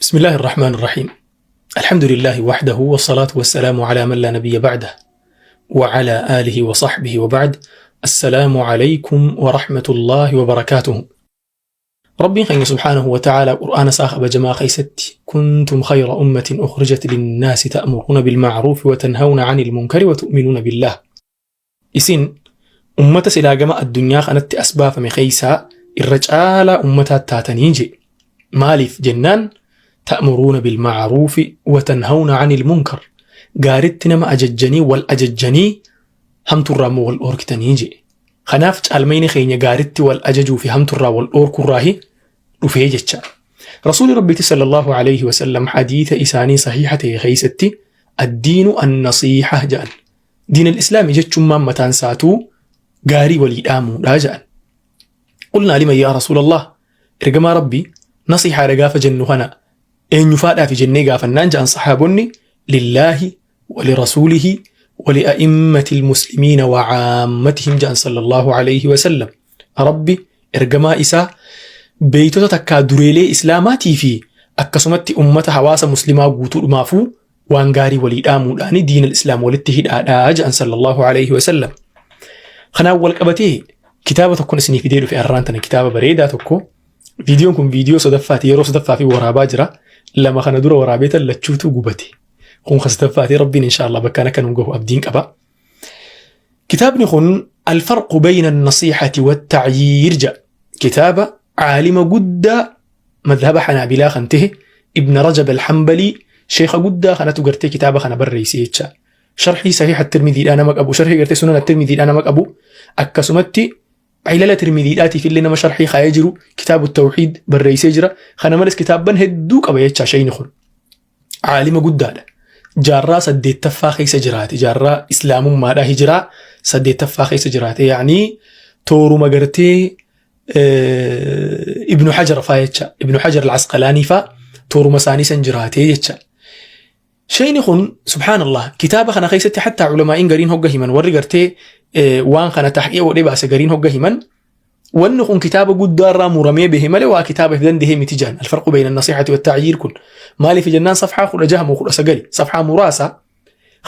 بسم الله الرحمن الرحيم. الحمد لله وحده، والصلاة والسلام على من لا نبي بعده وعلى آله وصحبه، وبعد، السلام عليكم ورحمة الله وبركاته. Rabbiin keenya سبحانه وتعالى qur'aana isaa kabajamaa keessatti: كنتم خير أمة أخرجت للناس تأمرون بالمعروف وتنهون عن المنكر وتؤمنون بالله. Isin ummata silaa gama addunyaa kanatti as baafame keessaa irra caalaa ummataa taatanii je. Maaliif jennaan, تأمرون بالمعروف وتنهون عن المنكر, gaaritti nama ajajjanii, wal ajajjanii, hamturraa immoo wal dhoorkitanii je. Kanaaf caalmayni keenya gaaritti wal ajajuu fi hamturraa wal dhoorkurraahi dhufee jecha. Rasuuli Rabbiiti صلى الله عليه وسلم hadiisa isaanii sahiiha ta'e keessatti الدين النصيحة jedhan. Diin al-islaami jechummaan mataan isaatuu gaarii walii dhaamuudha jedhan. قلنا لمن يا رسول الله, ergamaa Rabbii, nasihaadha gaafa jennu kana eenyufaadhaaf jennee gaafannaan jedhan saxaabonni, لله ولرسوله ولأئمة المسلمين وعامتهم jedhan صلى الله عليه وسلم. Rabbi, ergamaa isaa, beeytota takkaa dureelee islaamaatii fi akkasumatti ummata hawaasa muslimaa guutuudhumaafuu waan gaarii walii dhaamuudhaani diin al-islaam walitti hidhaadhaa jedhan صلى الله عليه وسلم. Kanaan wal qabatee kitaaba tokkon isinii fidee dhufe arraan tana, kitaaba bareedaa tokko. Viidiyoon kun viidiyoo sadaffaati, yeroo sadaffaa fi waraabaa jira. Lama kana dura waraabee tallachuutu gubate. Kun kan sadaffaati. Rabbiin إن شاء الله bakkaan akka nu gahu abdiin qaba. Kitaabni kun الفرق بين النصيحة والتعيير jedha. Kitaaba caalima guddaa madhaba Xanaabilaa kan tahe Ibn Rajab Alxambalii, sheeka guddaa kanatu gartee kitaaba kana barreesse jecha. Sharxii Sahiha Tirmidiidhaa nama qabu, sharxii gartee Sunan Tirmidiidhaa nama qabu, akkasumatti Cilala Tirmidiidhaatiif illee nama sharxii kaayee jiru, kitaabu Tawxiid barreessee jira. Kana malees kitaabban hedduu qaba jecha sheeyni kun. Caalima guddaadha. Jaarraa saddeettaffaa keessa jiraate. Jaarraa islaamummaadhaa hijiraa saddeettaffaa keessa jiraate. Yaanii tooruma gartee Ibnu Hajar faa jecha. Ibnu Hajar al-Asqalaanii faa tooruma isaanii san jiraate jecha. Sheeyni kun سبحان الله kitaaba kana keessatti hattaa culamaa'iin gariin hogga himan, warri gartee waan kana taxqiiqa godhee baase gariin hogga himan, wanni kun kitaaba guddaarraa muramee bahe malee waa kitaaba dandahee miti jaan. الفرق بين النصيحة والتعيير kun maaliif jennaan, safxaa 16 moo 19, safxaa muraasa.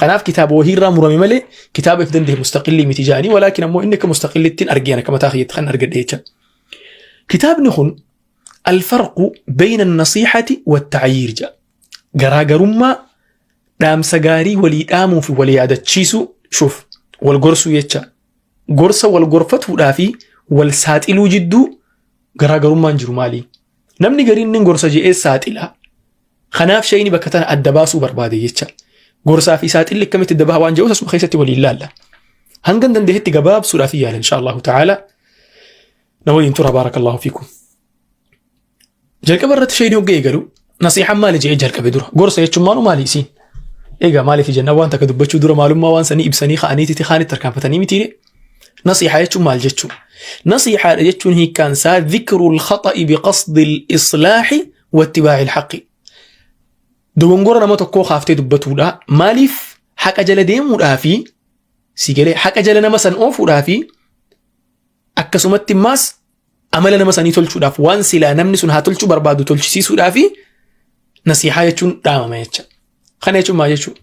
Kanaaf kitaaba wahiirraa murame malee kitaaba if dandahe mustaqillii miti jaanii. ولكن ammoo inni akka mustaqillittiin argeen akka mataa kiyyatti kan argadhe jecha. Kitaabni kun الفرق بين النصيحة والتعيير jedha. Garaagarummaa dhaamsa gaarii walii dhaamuu fi wal yaadachiisuu, شوف, wal gorsuu jecha, gorsa wal gorfatuudhaa fi wal saaxiluu jidduu garaagarummaan jiru maali? Namni gariin ni gorsa je'ee saaxila. Kanaaf shayni bakka tana adda baasuu barbaade jecha. Gorsaa fi saaxilli akkamitti adda baha waan jedhu asuma keessatti waliin laalla. Hangan dandeetti gabaabsuudhaaf yaala إن شاء الله تعالى. Na waliin tura, بارك الله فيكم. Jalqaba irratti shayni hogga eegalu nasiixaan maali je'ee jalqabe dura. Gorsa jechuun maalu maali isiin? Egaa maaliif jennaan, waan takka dubbachuu dura maalummaa waan sanii ibsanii ka'aniititi kaanitti tarkaanfatanii mitiire. Nasiixa jechuun maal jechuun? Nasiixaadha jechuun hiikkaan isaa ذكر الخطأ بقصد الإصلاح واتباع الحق. Dogongora nama tokkoo kaaftee dubbatuudha. Maaliif? Haqa jala deemuudhaa fi si galee haqa jala nama san oofuudhaa fi akkasumatti immaas amala nama sanii tolchuudhaaf, waan silaa namni sun haa tolchuu barbaadu tolchisiisuudhaa fi nasiixaa jechuun dhaamama jecha. Kana jechuun maal jechuudha?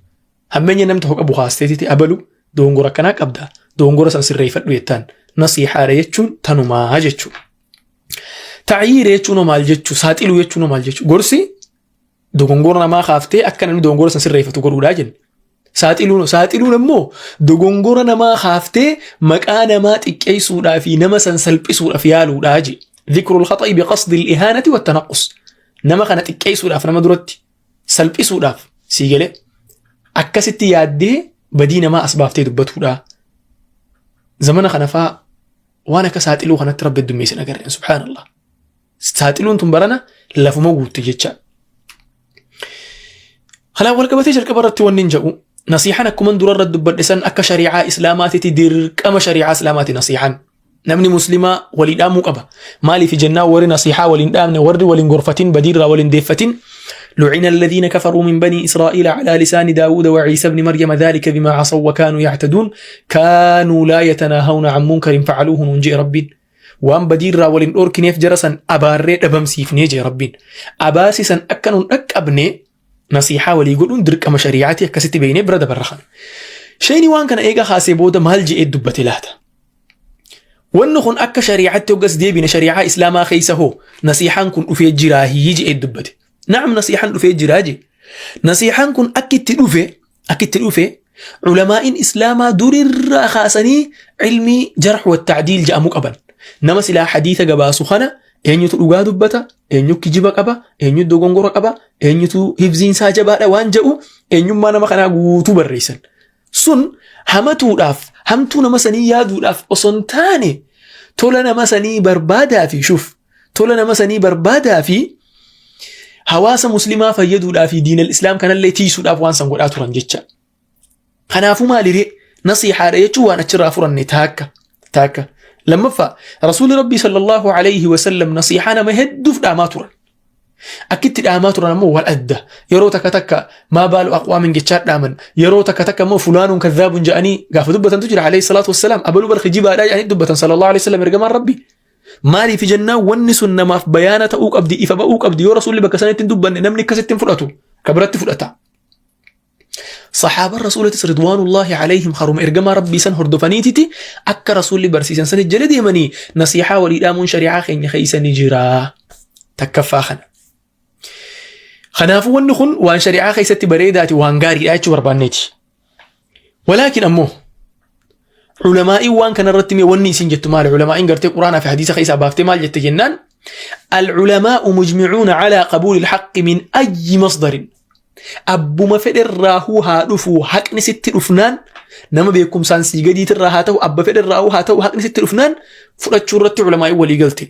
Hammeenya namni tokko qabu kaasteetiti, abalu dogongora akkanaa qabda, dogongora san sirreeffadhu jettaan. Nasiixaadha jechuun tanumaa jechuudha. Ta'yiira jechuun maal jechuu? Saaxiluu jechuun maal jechuu? Gorsi dogongora namaa kaaftee akka namni dogongora san sirreeffatu godhuudhaa jenne. Saaxiluun immoo dogongora namaa kaaftee maqaa namaa xiqqeessuudhaa fi nama san salphisuudhaaf yaaluudhaa je. ذكر الخطأ بقصد الإهانة والتنقص. Nama kana xiqqeessuudhaaf, nama duratti salphisuudhaaf, sii galee, akkasitti yaaddee badii namaa as baaftee dubbatuudha. Zamana kana faa waan akka saaxiluu kanatti Rabbi heddummeessin agarreen, سبحان الله. Saaxiluun tun barana lafuma guutte jecha. Kanaaf wal qabatee jalqaba irratti wanni hin jedhu, nasiixan akkuma dura irra dubbadhe san akka shari'aa islaamaatitti dirqama shari'aa islaamaati nasiixan. Namni muslimaa walii dhaamuu qaba. Maaliif jennaan, warri nasiixaa waliin dhaamne, warri waliin gorfatin, badiirraa waliin deeffatin, لعن الذين كفروا من بني إسرائيل على لسان داود وعيسى بن مريم ذلك بما عصوا وكانوا يعتدون كانوا لا يتناهون عن منكر فعلوه. ننجي رب. Waan badii irraa wal hin dhoorkineef jara san abaarree dhabamsiifnee jee Rabbiin. Abaarsi san akka nun dhaqqabne nasiihaa walii godhuun dirqama shari'aati akkasitti beeknee bira dabarra kana. Sheeyni waan kana eega kaasee booda maal je'ee dubbate laata? Wanni kun akka shari'aatti hoggas deebine shari'aa islaamaa keessa hoo nasiihaan kun dhufee jiraahii je'ee dubbate. Na'am nasiihaan dhufee jiraa jee. Nasiihaan kun akka itti dhufe akka itti dhufe ulamaa'iin islaamaa durirraa kaasanii ilmii jarh wa ta'diil jedhamu qaban. Nama silaa hadiisa gabaasu kana eenyutu dhugaa dubbata, eenyu kijiba qaba, eenyu dogongora qaba, eenyutu hifziin isaa jabaadha waan jedhu eenyummaa nama kanaa guutuu barreessan. Sun hamatuudhaaf, hamtuu nama sanii yaaduudhaaf osoo hin taane tola nama sanii barbaadaa fi shuf tola nama sanii barbaadaa fi hawaasa muslimaa fayyaduudhaa fi diinal islaam kanallee tiisuudhaaf waan san godhaa turan jecha. Kanaafuu maaliree nasiihaadha jechuun waan achirraa furanne taakka taakka. Lammaffaa rasuulli rabbii sallallahu alayhi wa sallam nasiihaa nama hedduuf dhaamaa turan. Akkitti dhaamaa turan ammoo wal adda. Yeroo takka takka maa baalu aqwaamin jechaa dhaaman. Yeroo takka takka ammoo fulaanuun kadhaabuun jedhanii gaafa dubbatantu jira alayhi salaatu wassalaam. Abaluu bar kijibaadhaa jedhanii dubbatan sallallahu alayhi wasallam ergamaan rabbii. Maaliif jennaan wanni sun namaaf bayaana ta'uu qabdi ifa ba'uu qabdi yoo rasuulli bakka sanitti hin dubbanne namni akkasitti hin fudhatu ka biratti fudhata. Saxaaban rasuulatis ridwaanullaahi alayhim haruma ergamaa rabbii san hordofaniititi akka rasuulli barsiisan sani jala deemanii nasiihaa walii dhaamuun shari'aa keenya keessa ni jira. Takkaffaa kana. Kanaafuu wanni kun waan shari'aa keessatti bareedaati waan gaariidha jechuu barbaanneeti. Walaakin ammoo ulamaa'iin waan kanarratti mee wanni isin jettu maali? Ulamaa'iin gartee Quraanaa fi hadiisa keessaa baaftee maal jette jennaan العلماء مجمعون على قبول الحق من أي مصدر abbuma fedherraahuu haa dhufuu haqni sitti dhufnaan nama beekumsaan sii gadiitirraa haa ta'u abba fedherraahuu haa ta'u haqni sitti dhufnaan fudhachuu irratti ulamaa'iin walii galte.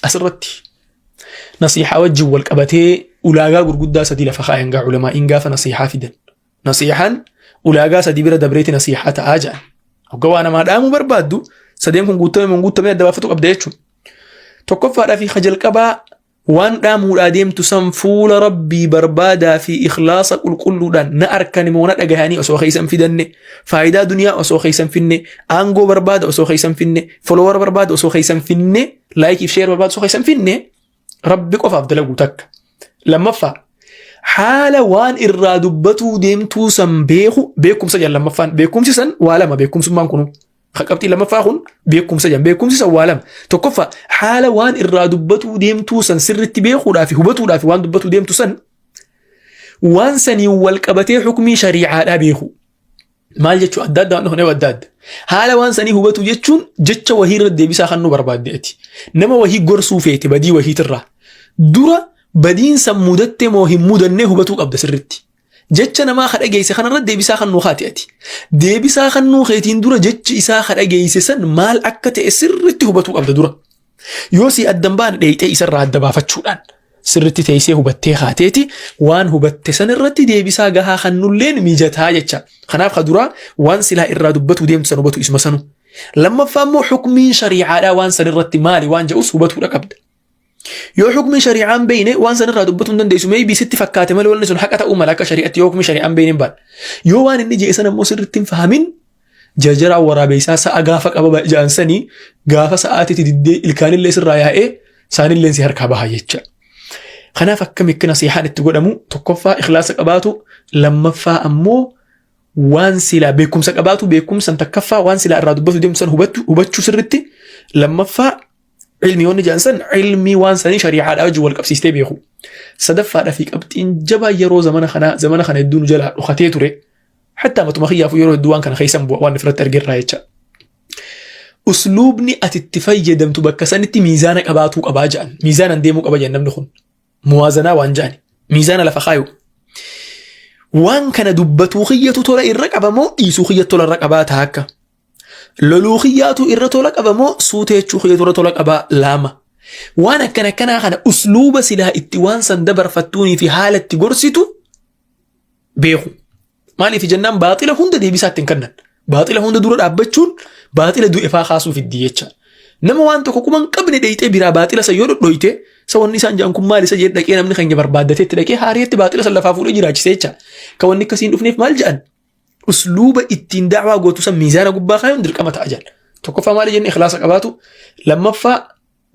Asirratti nasiihaa wajjin wal qabatee ulaagaa gurguddaa sadii lafa kaayan gaa ulamaa'iin gaafa nasiihaa fidan. Nasiihaan ulaagaa sadii bira dabreeti nasiihaa ta'aa jedhan. Hogga waa namaa dhaamuu barbaaddu sadeen kun guutamee moo guutamee adda baafatu qabda jechuudha. Tokkoffaadhaa fi jalqabaa waan dhaamuudhaa deemtu san fuula rabbii barbaadaa fi ikhlaasa qulqulluudhaan na arkani moo na dhagahanii osoo keessa hin fidanne faayidaa duniyaa osoo keessa hin finne aangoo barbaada osoo keessa hin finne follower barbaada osoo keessa hin finne like fi share barbaada osoo keessa hin finne rabbi qofaaf dalaguu takka. Lammaffaa haala waan irraa dubbatuu deemtuu san beeku beekumsa jedhan lammaffaan beekumsi san waa lama beekumsummaan kunuu. Qabxii lammaffaa kun beekumsa jedhan beekumsi san waa lama. Tokkoffaa haala waan irraa dubbatuu deemtuu san sirritti beekuudhaa fi hubatuudhaa fi waan dubbatuu deemtu san waan saniin wal qabatee hukumii shariicaadhaa beeku. Maal jechuun adda adda waan dhufneef adda adda. Haala waan sanii hubatu jechuun jecha wahii irra deebisaa kan nu barbaadde ati. Nama wahii gorsuu feete badii wahiitirraa. Dura badiin san mudatte moo hin mudannee hubatuu qabda sirritti. Jecha namaa ka dhageesse kanarra deebisaa kan nuu kaate ati. Deebisaa kan nuu keetiin dura jechi isaa ka dhageesse san maal akka ta'e sirritti hubatuu qabda dura. Yoo si addan baane dheeyxee isarraa adda baafachuudhaan sirritti teessee hubattee kaateeti waan hubatte san irratti deebisaa gahaa kan nulleen mijataa jecha. Kanaaf ka duraa waan silaa irraa dubbatuu deemtu san hubatu isuma sanu. Lammaffaa immoo hukmiin shariicaadhaa waan san irratti maali waan jedhus hubatuudha qabda. Yoo hukmii shari'aa hin beekne waan san irraa dubbatuu hin dandeessu. Maybe sitti fakkaate malee wanni sun haqa ta'uu mala akka shari'atti yoo hukmii shari'aa hin beekne hin baadha. Yoo waan inni je'e sana immoo sirriitti hin fahamin jarjaraan waraabeessaa sa'a gaafa qaba ja'an sanii gaafa sa'aatitti diddee ilkaanillee sirraa yaa'ee saanillee si harkaa baha jecha. Kanaaf akkamitti nasiihaan itti godhamu tokkoffaa ikhlaasa qabaatu lammaffaa ammoo waan silaa beekumsa qabaatu beekumsan takkaffaa waan silaa irraa dubbatu deemtu san hubachuu sirritti lammaffaa ilmii wanni jedhan san ilmii waan sanii shari'aadhaa wajjin wal qabsiistee beeku. Sadaffaadhaa fi qabxiin jabaa yeroo zamana kanaa zamana kana hedduu nu jalaa dhokatee ture. Hattaa matuma kiyyaafuu yeroo hedduu waan kana keessan bu'a waan ofirratti argerraa jecha. Usluubni ati itti fayyadamtu bakka sanitti miizaana qabaatuu qabaa jedhan. Miizaanan deemuu qaba jedhan namni kun. Muwaazanaa waan jedhani. Miizaana lafa kaayu. Waan kana dubbatuu kiyyatu tola irra qaba moo dhiisuu kiyyatu tola irra qabaa ta'a akka. Loluu kiyyaatu irra tola qaba moo suuteechuu kiyyatu irra tola qabaa laama. Waan akkana akkanaa kana usluuba silaa itti waan san dabarfattuunii fi haala itti gorsitu beeku. Maaliif jennaan baaxila hunda deebisaa itti hin kennan. Baaxila hunda dura dhaabbachuun baaxila du'e faa kaasuu fiddi jecha. Nama waan tokko quba hin qabne dheeyxee biraa baaxila san yoo dhodhooyte sa wanni isaan jedhan kun maal isa jedhe dhaqee namni keenya barbaaddatee itti dhaqee haariyetti baaxila san lafaa fuudhee jiraachise jecha. Ka wanni akkasii hin dhufneef maal jedhan? Usluuba ittiin da'waa gootu san miizaana gubbaa kaayuun dirqama ta'a jedhan. Tokkoffaa maali jenne? Ikhlaasa qabaatu. Lammaffaa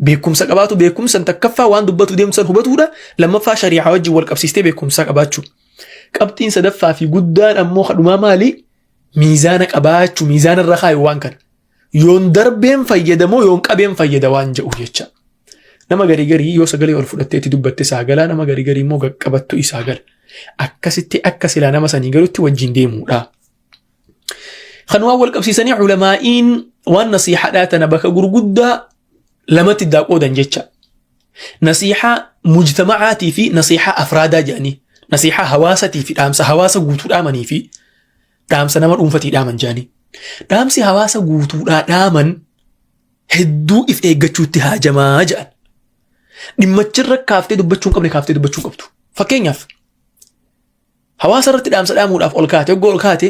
beekumsa qabaatu. Beekumsan takkaffaa waan dubbatu deemtu san hubatuudha. Lammaffaa shari'aa wajjin wal qabsiistee beekumsa qabaachuu. Qabxiin sadaffaa fi guddaan ammoo kadhumaa maali? Miizaana qabaachuu, miizaana irra kaayu waan kana. Yoon darbeen fayyadamoo yoon qabeen fayyada waan jedhu jecha. Nama garii garii yoo sagalee ol fudhattee itti dubbatte isaa galaa, nama garii garii immoo qaqqabattu isaa gala. Akkasitti akka silaa nama sanii galutti wajjin deemuudha. Kan waan wal qabsiisanii ulamaa'iin waan nasiihaadhaa tana bakka gurguddaa lamatti iddaa qoodan jecha. Nasiihaa mujtama'aatii fi nasiihaa afraadaa jedhanii. Nasiihaa hawaasatii fi dhaamsa hawaasa guutuu dhaamanii fi dhaamsa nama dhuunfatii dhaaman jedhanii. Dhaamsi hawaasa guutuudhaa dhaaman hedduu if eeggachuutti haajamaa jedhan. Dhimmachirra kaaftee dubbachuu hin qabne kaaftee dubbachuu hin qabdu. Fakkeenyaaf, hawaasa irratti dhaamsa dhaamuudhaaf ol kaate, hoggoo ol kaate,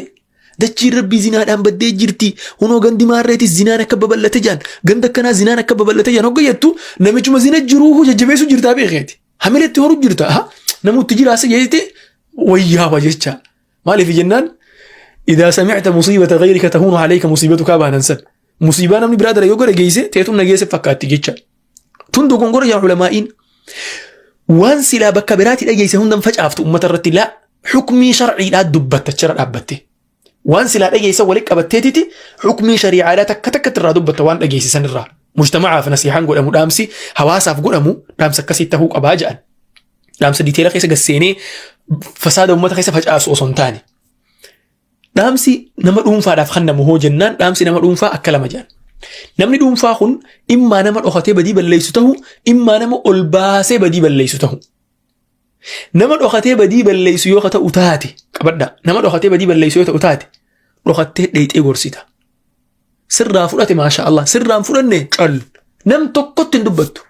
dachiin rabbii zinaadhaan baddee jirti, hunoo gandi maarreetis zinaan akka babal'ate jedhan, ganda akkanaa zinaan akka babal'ate jedhan hogga jettu, namichuma zina jiruu jajjabeessuu jirtaa beekeeti. Hamiletti horuu jirta. Namutti jiraasa jeete wayyaawa jecha. Maaliif jennaan, idaa sami'ta musiibata gayrika tahuunu alayka musiibatukaa baanan san. Musiibaa namni biraa dala yoo gara geesse teetum na geesse fakkaatti jecha. Tun dogongora yaa ulamaa'iin. Waan silaa bakka biraatti dhageesse hundan facaaftu ummata irratti laa, hukmii sharciidhaa dubbatta achirra dhaabbatte. Waan silaa dhageesse walitti qabatteetiti hukmii shari'aadhaa takka takkatti irraa dubbatta waan dhageesse sanirraa. Mujtamacaaf nasiihaan godhamu, dhaamsi hawaasaaf godhamu dhaamsa akkasii ta'uu qabaa jedhan. Dhaamsa detail keessa gad seenee fasaada uummata keessa facaasu osoo hin taane. Dhaamsi nama dhuunfaadhaaf kennamu hoo jennaan, dhaamsi nama dhuunfaa akka lama jedhan. Namni dhuunfaa kun immaa nama dhokatee badii balleessu ta'u, immaa nama ol baasee badii balleessu ta'u. Nama dhokatee badii balleessu yoo ta'u taate, qabadha. Nama dhokatee badii balleessu yoo ta'u taate, dhokattee dheeyxee gorsita. Sirraa fudhate maasha Allah, sirraan fudhanne cal. Nam tokkotti hin dubbattu.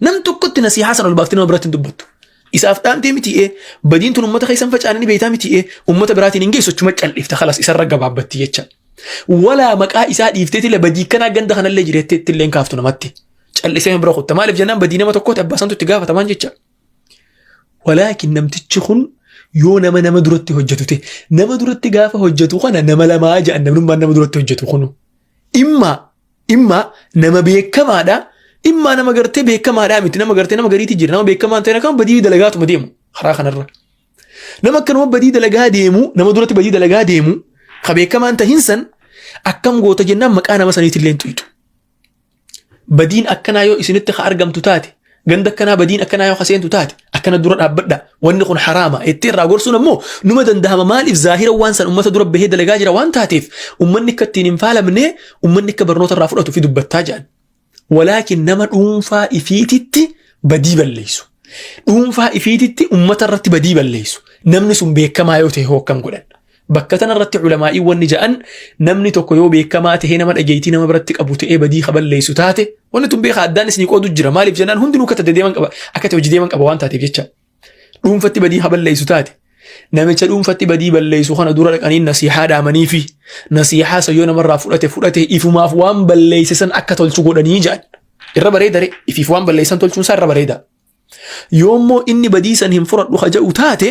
Nam tokkotti nasihaa sana ol baaftee nama biratti hin dubbattu. Isaaf dhaamtee miti ee, badiin tun uummata keessan facaanii beektaa miti ee, uummata biraatiin hin geessu, achuma cal'ifta, kalas isarra gabaabbatti jecha. Walaa maqaa isaa dhiifteetillee badii kanaa ganda kanallee jireettee ittillee hin kaaftu namatti. Cal'isee bira kutta. Maaliif jennaan, badii nama tokkooti, abbaa santu itti gaafatamaan jecha. Walaakin namtichi kun yoo nama nama duratti hojjetu ta'e, nama duratti gaafa hojjetu kana nama lamaa jedhan, namnummaan nama duratti hojjetu kunu. Imma nama beekamaadha. Imma nama gartee beekamaadha miti, nama gartee nama gariitti jira, nama beekamaan ta'e kan badii dalagaatuma deemu karaa kanarra. Nama akkanuma badii dalagaa deemu, nama duratti badii dalagaa deemu ka beekamaan tahin san akkam goota jennaan, maqaa nama saniitillee hin tuytu. Badiin akkanaa yoo isinitti ka argamtu taate, ganda akkanaa badiin akkanaa yoo kaseentu taate, akkana dura dhaabbadha, wanni kun haraama itti irraa gorsuun ammoo numa dandahama. Maaliif? Zaahira waan san ummata dura bahee dalagaa jira waan taateef, ummanni akka ittiin hin faalamne, ummanni akka barnoota irraa fudhatu fi dubbattaa jedhan. Walaakin nama dhuunfaa ifiititti badii balleessu, dhuunfaa ifiititti ummata irratti badii balleessu, namni sun beekamaa yoo ta'e hoo akkam godhan? Bakka tana irratti ulamaa'iin wanni ja'an, namni tokko yoo beekamaa ta'ee nama dhageettii nama biratti qabu ta'ee badii ka balleessu taate, wanni tun beekaa addaan isinii qoodu jira. Maaliif jennaan, hundinuu akka ta'e deeman qaba, akka ta'e hojii deeman qaba waan taateef jecha. Dhuunfatti badii ka balleessu taate, namicha dhuunfatti badii balleessu kana dura dhaqanii nasiihaa dhaamanii fi nasiihaa san yoo namarraa fudhate fudhate, ifumaaf waan balleesse san akka tolchu godhanii ja'an. Irra bareeda re, ifiif waan balleessan tolchuun isaa irra bareeda. Yoommoo inni badii san hin fudhadhu ka ja'u taate,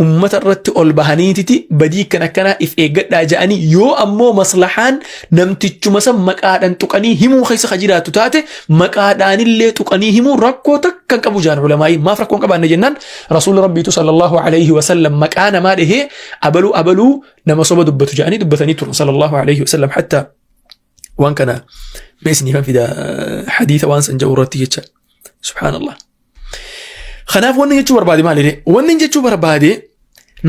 ummata irratti ol bahaniititi badii kan akkanaa if eeggadhaa ja'anii, yoo ammoo maslahaan namtichuma san maqaadhaan tuqanii himuu keessa ka jiraattu taate, maqaadhaanillee tuqanii himuu rakkoo takka hin qabu jaan ulamaa'ii. Maaf rakkoo hin qabaanne jennaan, rasuula rabbiitu sallallahu alayhi wasallam maqaa namaa dhahee abaluu abaluu nama soba dubbatu ja'anii dubbatanii turan sallallahu alayhi wasallam. Hatta waan kana mee isiniifan fida, hadiisa waan san ja'u irratti jecha. Subhaanallah. Kanaaf wanni jechuu barbaade maali? Wanni jechuu barbaade,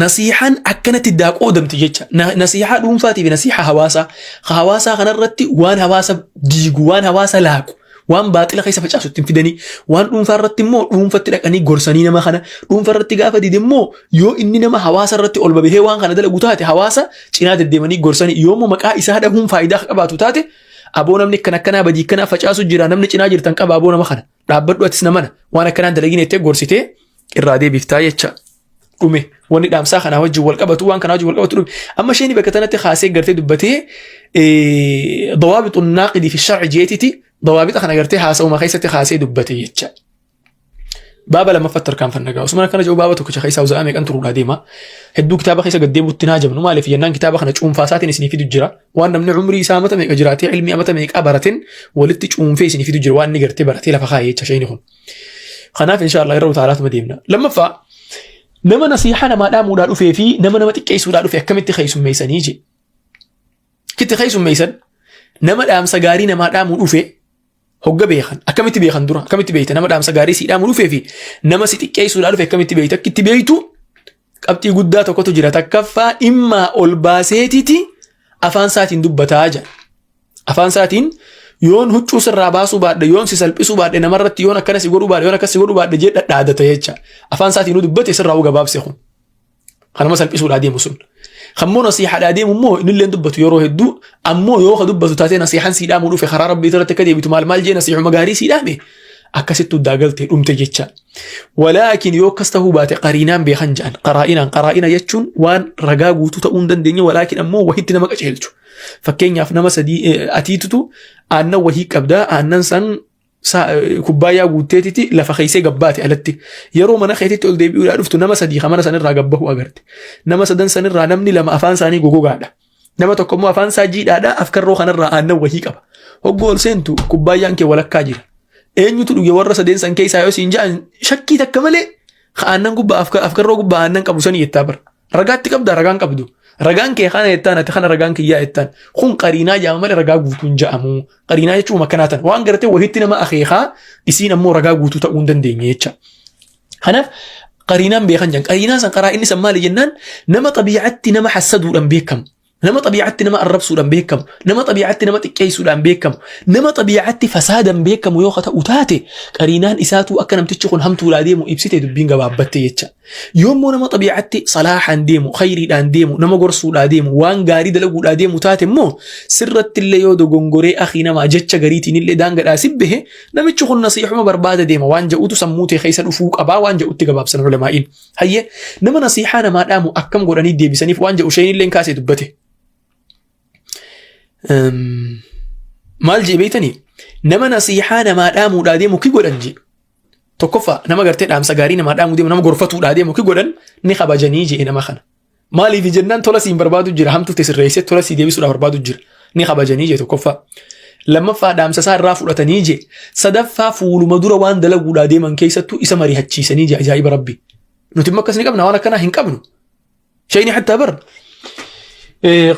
nasiihaan akkanatti daa qoodamti jecha. Nasiihaa dhuunfaatii fi nasiihaa hawaasaa. Hawaasaa kanarratti waan hawaasa diigu, waan hawaasa laaqu, waan baaxila keessa facaasu ittiin fidanii, waan dhuunfaa irratti immoo dhuunfatti dhaqanii gorsanii nama kana, dhuunfaa irratti gaafa dide immoo, yoo inni nama hawaasa irratti ol babahee waan kana dalagu taate, hawaasa cinaa deddeemanii gorsanii, yoo immoo maqaa isaa dhahuun faayidaa qabaatu taate, aboo namni akkana akkanaa badii akkanaa facaasu jira, namni cinaa jirtan qaba, aboo nama kana dhaabbadhu, atis namana waan akkanaan dalagin jettee gorsitee irraa deebiftaa jecha. Dhume wanni dhaamsaa kanaa wajjin wal qabatu, waan kanaa wajjin wal qabatu dhume. Amma isheen bakka tanatti kaasee gartee dubbatee dawaabitu naaqidii fi sharci jeetiti, dawaabixa kana gartee haasa'uma keessatti kaasee dubbate jecha. Baaba lammaffatti tarkaanfanna gaa. Osuma akkana jedhu baaba tokkicha keessaa za'a meeqan turuudhaa deema. Hedduu kitaaba keessa gad deebuutti naa jabnu maaliif jennaan kitaaba kana cuunfaa isaatiin isinii fidu jira. Waan namni umrii isaa amata meeqa jiraatee ilmii amata meeqaa barateen walitti cuunfee isinii fidu jira waan inni gartee baratee lafa kaa'ee jecha shayni kun. Kanaaf inshaallah irra utaalaatuma deemna. Lammaffaa nama nasiihaa namaa dhaamuudhaa dhufee fi nama nama xiqqeessuudhaa dhufe akkamitti keessummeessanii je. Kitti keessummeessan nama dhaamsa gaarii namaa dhaamuu dhufe hogga beekan akkamitti beekan dura akkamitti beekta nama dhaamsa gaarii sii dhaamuu dhufee fi nama si xiqqeessuudhaa dhufe akkamitti beekta akkitti beektu qabxii guddaa tokkotu jira takkaffaa dhimmaa ol baaseetiti afaan isaatiin dubbataa jira. Afaan isaatiin yoon huccuu sirraa baasuu baadhe yoon si salphisuu baadhe namarratti yoon akkana si godhuu baadhe yoon akkas si godhuu baadhe jee dhadhaadata jecha afaan isaatiin dubbate sirraa gabaabse kun. Kan nama salphisuudhaa deemu sun. Kan immoo nasiihaadhaa deemu immoo innillee dubbatu yeroo hedduu ammoo yoo ka dubbatu taatee nasiihaan sii dhaamuu dhufe karaa rabbii irratti akka deebitu maal maal jee nasiihuma gaarii sii dhaame akkasitti uddaa galtee dhumte jecha. Walaakin yoo akkas ta'uu baate qariinaan beekan jedhan qaraa'inaan qaraa'ina jechuun waan ragaa guutuu ta'uu hin dandeenye walaakin ammoo wahitti nama qajeelchu. Fakkeenyaaf nama sadii atiitutu aannan wahii qabdaa aannan san kubbaayyaa guutteetiti lafa keessee gabbaate alatti. Yeroo mana keetitti ol deebi'uudhaa dhuftu nama sadii kan mana sanirraa gabbahu agarte. Nama sadan sanirraa namni lama afaan isaanii gogogaadha. Nama tokko immoo afaan isaa jiidhaadha afkarroo kanarraa aannan wahii qaba. Hoggoo ol seentu kubbaayyaan kee walakkaa jira. Eenyutu dhuge warra sadeen san keessaa yoo siin ja'an shakkii takka malee aannan gubbaa afkarroo gubbaa aannan qabu sanii jettaa bara. Ragaatti qabdaa ragaan qabdu. Ragaan kee kana jettaan ati kana ragaan kiyyaa jettaan. Kun qariinaa jedhama malee ragaa guutuu hin jedhamu. Qariinaa jechuun akkanaa tan. Waan gartee wahitti nama akeekaa isiin ammoo ragaa guutuu ta'uu hin dandeenye jecha. Kanaaf qariinaan beekan jedhan. Qariinaan san qaraa inni san maali jennaan nama xabiicatti nama hassaduudhaan beekamu. Nama xabiicatti nama arrabsuudhaan beekamu. Nama xabiicatti nama xiqqeessuudhaan beekamu. Nama xabiicatti fasaadan beekamu yoo ta'u taate qariinaan isaatuu akka namtichi kun hamtuudhaa deemu ibsite dubbiin gabaabbatte jecha. Yoommoo nama xabiicatti salaahaan deemu, khayriidhaan deemu, nama gorsuudhaa deemu, waan gaarii dalaguudhaa deemu taate immoo sirratti illee yoo dogongoree akii namaa jecha gariitiin illee daangadhaa sibbehe namichi kun nasiihuma barbaada deema waan jedhutu sammuu tee keessa dhufuu qabaa waan jedhutti gabaabsan ulamaa'iin. Hayyee nama nasiihaa namaa dhaamu akkam godhanii deebisaniif waan jedhu isheen illee kaasee dubbate. Maal jee beektanii? Nama nasiihaa namaa dhaamuudhaa deemu ki godhan jee. Tokkoffaa nama gartee dhaamsa gaarii namaa dhaamuu deemu nama gorfatuudhaa deemu ki godhan ni kabajanii jee nama kana. Maaliif jennaan tola siin barbaadu jira hamtuu te sirreessee tola sii deebisuudhaaf barbaadu jira. Ni kabajanii jee tokkoffaa. Lammaffaa dhaamsa isaa irraa fudhatanii jee. Sadaffaa fuuluma dura waan dalaguudhaa deeman keessattuu isa mari'achiisanii jee ajaa'iba rabbi. Nuti immoo akkas ni qabna waan akkanaa hin qabnu. Shayni hattaa bar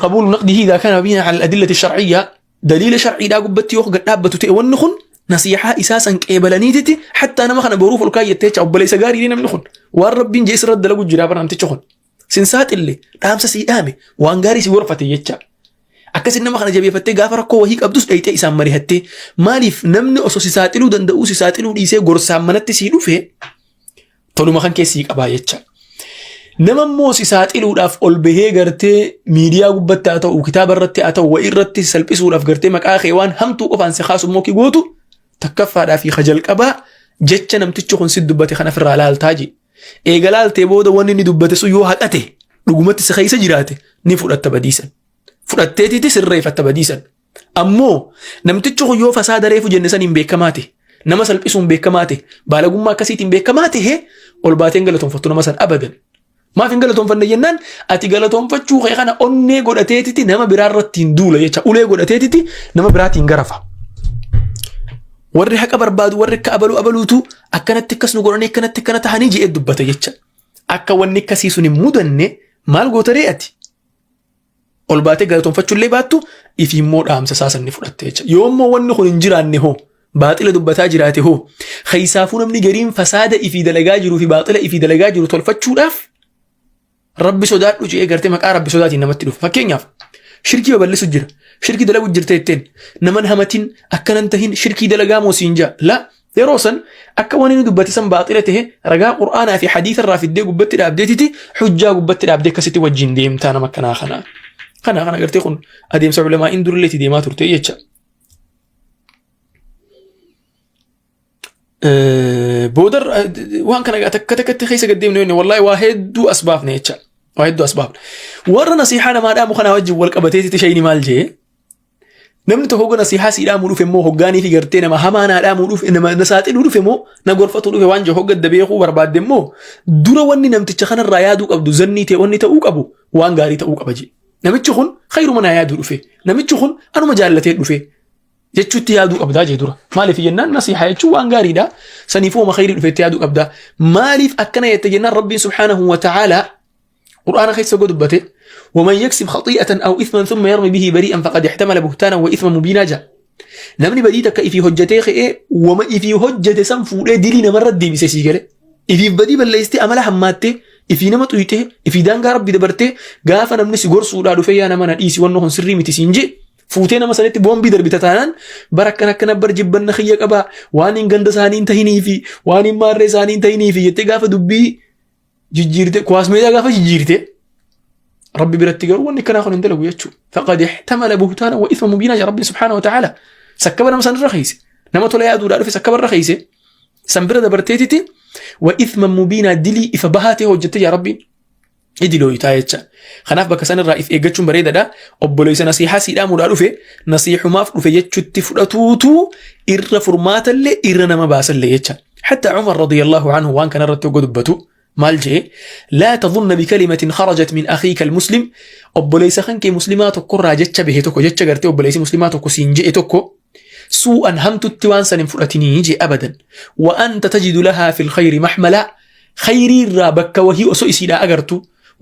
qabuulu naqdihi idaa kana mabniyan ala al-adillati shar'iyya daliila shar'iidhaa gubbatti yoo gad dhaabbatu ta'e wanni kun nasiihaa isaa san qeebalaniititi hattaa nama kana boruuf ol kaayyattee jecha obboleessa gaarii namni kun waan rabbiin jee isirra dalagu jira bara namtichi kun sin saaxille dhaamsa sii dhaame waan gaarii si gorfate jecha akkasin nama kana jabeeffattee gaafa rakkoo wahii qabdus dhayxee isaan mari'attee maaliif namni osoo si saaxiluu danda'uu si saaxiluu dhiisee gorsaan manatti sii dhufe toluma kan keessii qabaa jecha. Nama immoo si saaxiluudhaaf ol bahee gartee miidiyaa gubbatti haa ta'u kitaaba irratti haa ta'u wa'ii irratti salphisuudhaaf gartee maqaa kee waan hamtuu qofaan si kaasu immoo gootu takkaffaadhaa fi kajalqabaa jecha namtichi kun si dubbate kana ofirraa laaltaa jee. Eega laaltee booda wanni inni dubbate sun yoo haqate dhugumatti si keessa jiraate ni fudhatta badiisan. Fudhatteetiiti sirreeffatta badiisan. Ammoo namtichi kun yoo fasaada reefu jenne saniin beekamaa ta'e, nama salphisuun beekamaa ta'e, baalagummaa akkasiitiin beekamaa ta'e ol baatee hin galatoonfattu nama san abadan. Maaf hin galatoonfanne jennaan ati galatoonfachuu kee kana onnee godhateetiti nama biraa irratti hin duula jecha ulee godhateetiti nama biraatiin garafa. Warri haqa barbaadu warri akka abaluu abaluutu akkanatti akkas nu godhanii akkanatti akkana tahanii je'ee dubbata jecha. Akka wanni akkasii sun hin mudanne maal goota ree ati? Ol baatee galatoonfachuullee baattu ifii immoo dhaamsa isaa san ni fudhatte jecha. Yoo immoo wanni kun hin jiraanne hoo baaxila dubbataa jiraate hoo keessaafuu namni gariin fasaada ifii dalagaa jiruu fi baaxila ifii dalagaa jiru tolfachuudhaaf rabbi sodaadhu je'ee gartee maqaa rabbi sodaatiin namatti dhufa. Fakkeenyaaf shirkii babal'isu jira. Shirkii dalagu jirta jetteen naman hamatin akkanan tahin shirkii dalagaa moo siin ja'a. La yeroo san akka waan inni dubbate san baaxila tahe ragaa qur'aanaa fi hadiisa irraa fiddee gubbatti dhaabdeetiti hujjaa gubbatti dhaabdee akkasitti wajjin deemtaa nama akkanaa kana. Kana kana gartee kun adeemsa ulamaa'iin durillee itti deemaa turte jecha. Booda waan kana takka takkatti keessa gad deemne wallahi waa hedduu as baafne jecha. Waa hedduu as baafne. Warra nasiihaa namaa dhaamu kanaa wajjin wal qabateetiti shayni maal jee? Namni tokko hogga nasihaa sii dhaamuu dhufe immoo hoggaanii fi gartee nama hamaa naa dhaamuu dhufe nama na saaxiluu dhufe moo na gorfatuu dhufe waan jiru hogga adda beekuu barbaadde immoo dura wanni namticha kanarraa yaaduu qabdu zannii ta'e wanni ta'uu qabu waan gaarii ta'uu qaba jedhe. Namichi kun khayruma naa yaaduu dhufe namichi kun anuma jaallatee dhufe jechuutti yaaduu qabdaa jee dura. Maaliif jennaan nasihaa jechuun waan gaariidha. Saniifuu oma khayrii dhufetti yaaduu qabdaa. Maaliif akkana jette jennaan Rabbiin subhaanahu wa ta'aalaa Qur'aana keessa hogga dubbate ومن يكسب خطيئة أو إثما ثم يرمي به بريئا فقد احتمل بهتانا وإثما مبينا جا namni badii takka ifii hojjetee ka'ee wama ifii hojjete san fuudhee dilii namarra deebise sii gale ifiif badii balleessitee amala hammaattee ifii nama xuyxee ifii daangaa rabbi dabartee gaafa namni si gorsuudhaa dhufee yaa nama na dhiisi wanni kun sirrii miti siin jee fuutee nama sanitti boombii darbita taanaan bara akkana akkana bar jibbanna kiyya qabaa waan hin ganda isaanii hin tahiniifi waan hin maarree isaanii hin tahiniifi jettee gaafa dubbii jijjiirte kuwaas meedaa gaafa jijjiirte rabbi biratti garuu wanni akkanaa kun hin dalagu jechuudha. Faqad ihtamala buhtaana wa ithma mubiinaa jaa rabbi subhaana wa ta'ala. Sakkaba nama san irra keeyse nama tola yaaduudhaa dhufe sakkaba irra keeyse san bira dabarteetiti wa ithma mubiinaa dilii ifa bahaa ta'e hojjette jaa rabbiin. Idilooyitaa jecha. Kanaaf bakka san irraa if eeggachuun bareedaadha. Obboleessa nasiihaa sii dhaamuudhaa dhufe nasiihumaaf dhufe jechutti fudhatuutu irra furmaatallee irra nama baasallee jecha. Hatta Umar radiyallahu anhu waan kana irratti hogga dubbatu maal jee laa tadhunna bikalimatin kharajat min akhiika almuslim obboleessa kan kee muslimaa tokkorraa jecha bahe tokko jecha gartee obboleessi muslimaa tokko siin je'e tokko suu'an hamtutti waan san hin fudhatinii jee abadan wa anta tajidu lahaa fil khayri mahmalaa khayrii irraa bakka wahii osoo isiidhaa agartu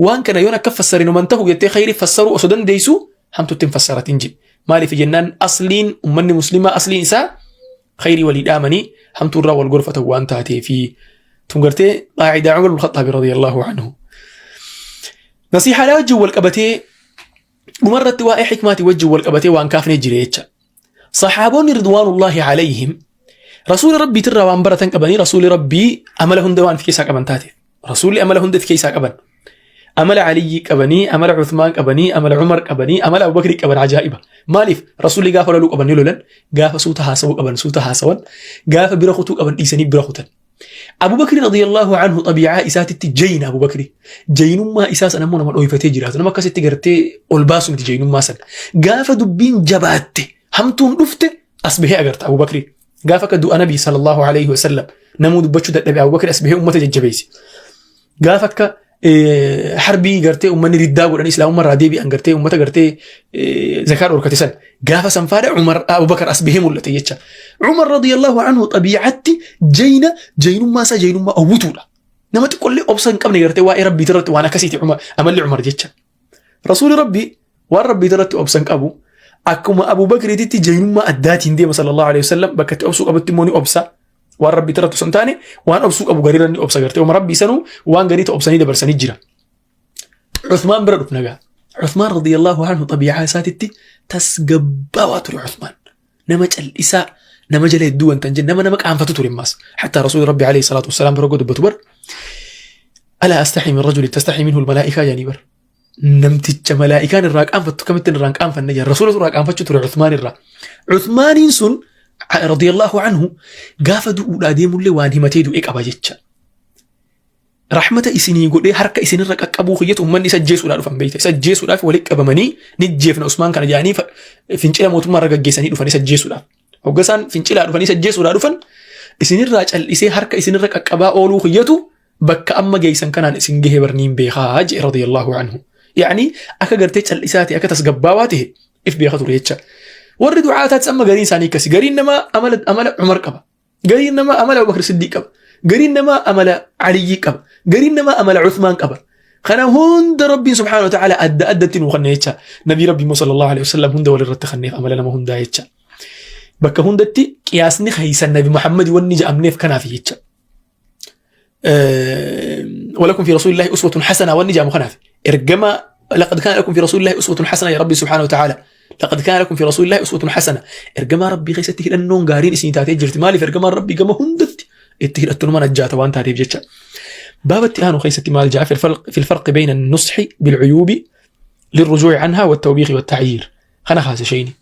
waan kana yoon akka fassarin homan tahu jettee khayrii fassaruu osoo dandeessu hamtutti hin fassaratin jee maaliif jennaan asliin ummanni muslimaa asliin isaa khayrii walii dhaamanii hamtuu irraa wal gorfatan waan taateefi tun gartee qaacidaa Umar bin Khaxaabi radiyallahu anhu. Nasiihaadhaa wajjin wal qabatee dhumarratti waa'ee hikmaatii wajjin wal qabatee waan kaafnee jira jecha. Saxaaboonni ridwaanullaahi alayhim rasuula rabbiitirraa waan baratan qabanii rasuuli rabbii amala hunda waan of keessaa qaban taateef. Rasuulli amala hunda of keessaa qaban. Amala Aliyyii qabanii, amala Uthmaan qabanii, amala Umar qabanii, amala Abubakrii qaban ajaa'iba. Maaliif? Rasuulli gaafa loluu qaban ni lolan, gaafa suuta haasawuu qaban suuta haasawan, gaafa bira kutuu qaban dhiisanii bira kutan. Abubakri radiyallahu anhu xabiicaa isaatitti jayna Abubakri. Jaynummaa isaa sana immoo nama dhooyfatee jiraatu. Nama akkasitti gartee ol baasu miti jaynummaa sana. Gaafa dubbiin jabaatte hamtuun dhufte as bahee agarta Abubakri. Gaafa akka du'a Nabii sallallahu alaihi wasallam namuu dubbachuu dadhabe Abubakar as bahee ummata jajjabeesse. Gaafa akka harbii gartee ummanni riddaa godhanii islaamummaa irraa deebi'an gartee ummata gartee zakaa dhorkate san gaafa san faadha Umar Abubakar as bahee mul'ate jecha. Umar radiyallahu anhu xabiicatti jayna jaynummaa isaa jaynummaa owwituudha. Nama xiqqollee obsa hin qabne gartee waa'ee rabbii irratti waan akkasiiti Umar amalli Umar jecha. Rasuuli rabbii waan rabbii irratti obsa hin qabu akkuma Abu Bakriititti jaynummaa addaatiin deema sallallahu alaihi wasallam bakka itti obsuu qabutti immoo ni obsa. Waan rabbii irratti osoo hin taane waan obsuu qabu gariirra ni obsa gartee. Uma rabbii sanuu waan garii ta'e obsanii dabarsanii jira. Uthmaan bira dhufna gaa. Uthmaan radiyallahu anhu xabiicaa isaatitti tasgabbaawaa ture Uthmaan. Nama cal'isaa nama jala hedduu wanta hin jenne nama nama qaanfatu ture ammaas. Hatta rasuulli rabbi alayhi salaatu wassalaam bira dubbatu bar. Alaa astaxii min rajuli tastaxii minhu almalaa'ikaa jedhanii bar. Namticha malaa'ikaan irraa qaanfattu kamittiin irraa hin qaanfanne jedhan. Rasuula irraa qaanfachuu ture Uthmaan irraa. Uthmaaniin sun radiyallahu anhu gaafa du'uudhaa deemullee waan himatee du'e qaba jecha. Rahmata isinii godhee harka isinirra qaqqabuu kiyyatu ummanni isa ajjeesuudhaa dhufan beekta. Isa ajjeesuudhaaf walitti qabamanii ni jeefna Usmaan kana jedhanii fincila mootummaa irra gaggeessanii dhufan isa ajjeesuudhaaf. Hogga isaan fincilaa dhufanii isa ajjeesuudhaa dhufan isinirraa cal'isee harka isinirra qaqqabaa ooluu kiyyatu bakka amma geessan kanaan isin gahee barniin beekaa jedhe radiyallahu anhu. Yaani akka gartee cal'isaa ta'e akka tasgabbaawaa ta'e if beeka ture jecha. Warri du'aataatis amma gariin isaanii akkasi. Gariin namaa amala Umar qaba. Gariin namaa amala Abubakar Siddiq qaba. Gariin namaa amala Aliyyii qaba. Gariin namaa amala Uthmaan qaba. Kana hunda Rabbiin subhaanahu wa ta'ala adda addatti nuu kanne jecha. Nabii Rabbii immoo sallallahu alaihi wasallam hunda walirratti kanneef amala nama hundaa jecha. Bakka hundatti qiyaasni keeysan Nabi Muhammad wanni ja'amneef kanaaf jecha. ولكم في رسول الله أسوة حسنة wanni ja'amu kanaaf. Ergama لقد كان لكم في رسول الله أسوة حسنة يا ربي سبحانه وتعالى لقد كان لكم في رسول الله أسوة حسنة ergamaa rabbii keessatti hidhannoon gaariin isin taatee jirti maaliif ergamaan rabbii gama hundatti itti hidhattu nama najjaata waan taateef jecha baabatti aanu keessatti maal ja'a في الفرق بين النصح بالعيوب للرجوع عنها والتوبيخ والتعيير kana kaase shayni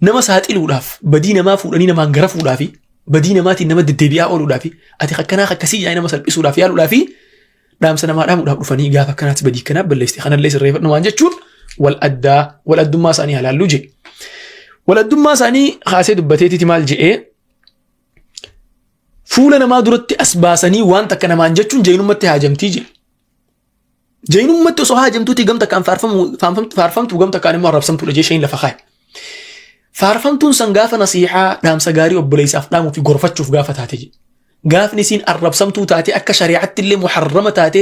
nama saaxiluudhaaf badii namaa fuudhanii namaan garafuudhaafi badii namaatiin nama deddeebi'aa ooluudhaafi ati akkanaa akkasii jedhanii nama salphisuudhaaf yaaluudhaafi dhaamsa namaa dhaamuudhaaf dhufanii gaafa akkanaatti badii akkanaa balleessite kanallee sirreeffadhu waan jechuun wal addaa wal addummaa isaanii halaalluu jedhe. Waladdummaa isaanii kaasee dubbateetiti maal je'ee fuula namaa duratti as baasanii waan takka namaan jechuun jaynummatti haajamtii jedhe. Jaynummatti osoo haajamtuutii gam takkaan faarfamtu gam takkaan immoo arrabsamtuudha jee shayni lafa kaa'e. Faarfamtuun san gaafa nasiihaa dhaamsa gaarii obboleessaaf dhaamuu fi gorfachuuf gaafa taate jedhe. Gaafni isiin arrabsamtuu taate akka shari'aatti illee muharrama taate